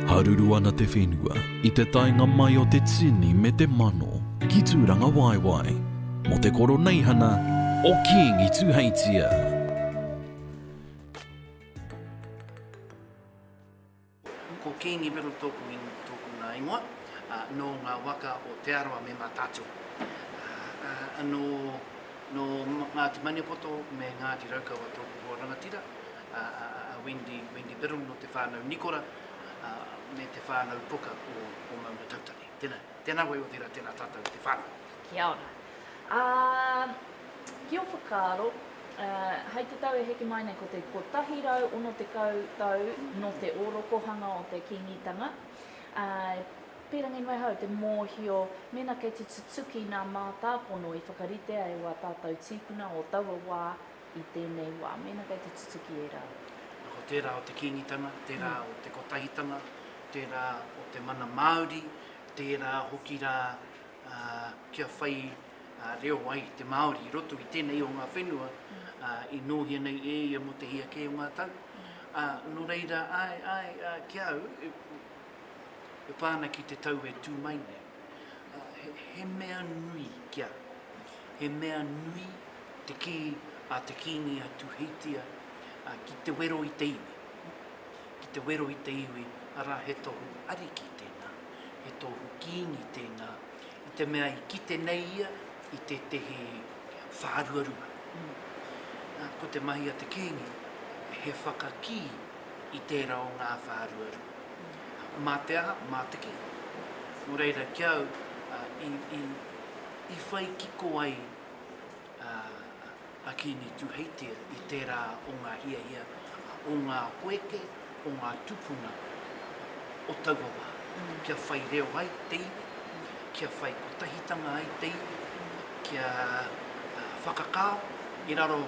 Haruru ana te whenua i te taenga mai o te tini me te mano ki Tūrangawaewae mō te koroneihana o Kīngi Tūheitia. Ko Kīngi Biddle tōku tōku nā ingoa, ā, nō ngā waka o Te Arawa me Mātaatua. Ā, ā, nō, nō Ngāti Maniapoto me Ngāti Raukawa tōku hoa rangatira, ā, ā, a Wendy, Wendy Biddle nō te whānau Nikora, ā, me te whānau Puka o, o Maungatautari. Tēnā, tēnā koe otirā, tēnā tātou te whānau. Kia ora. Ā, ki ō whakaaro, hei te tau e heke mai nei ko te 160 tau nō te ōrokohanga o te Kīngitanga, ā, pīrangi mai ahau te mōhio mēnā kei te tutuki nā mātāpono i whakaritea e wā tātou tīpuna o taua wā i tēnei wā, mēnā kei te tutuki ērā. Ko tērā o te Kīngitanga, tērā o te kotahitanga, tērā o te mana Māori, tērā hoki rā kia whai reo ai te Māori i roto i tēnei o ngā whenua i nōhia nei e ia mō te hia kē o ngā tau. Nō reira, āe, āe, ki a au, e pā ana ki te tau e tū mai nei, he mea nui ki a au, he mea nui te kī a te Kīngi a Tūheitia ki te wero i te iwi, ki te wero i te iwi, arā he tohu ariki tēnā, he tohu kīngi tēnā, i te mea i kite nei ia i tētehi whāruarua. Ko te mahi a te kīngi, he whakakī i tērā o ngā whāruarua. Mā te aha? Mā te kī. Nō reira, ki au, i, i, i whai kiko ai a Kīngi Tūheitia i tērā o ngā hiahia o ngā koeke, o ngā tūpuna o taua wā, kia whai reo ai te iwi, kia whai kotahitanga ai te iwi, kia whakakao i raro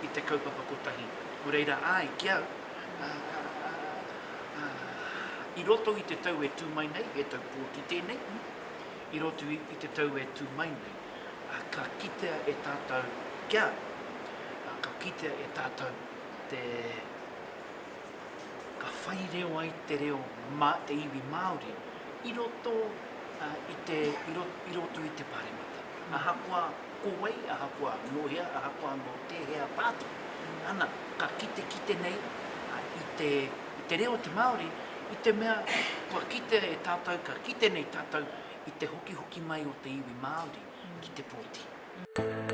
i te kaupapa kotahi. Nō reira, āe, ki au, i roto i te tau e tū mai nei, he tau pōti tēnei, i roto i te tau e tū mai nei, ka kitea e tātou, ki au, ka kitea e tātou te, ka whai reo ai te reo mā te iwi Māori i roto i te, i roto i te Pāremata. Ahakoa ko wai, ahakoa nō hea, ahakoa nō tēhea pāti, ana, ka kitekite nei i te, i te reo o te Māori, i te mea kua kitea e tātou, ka kite nei tātou i te hokihoki mai o te iwi Māori ki te pōti.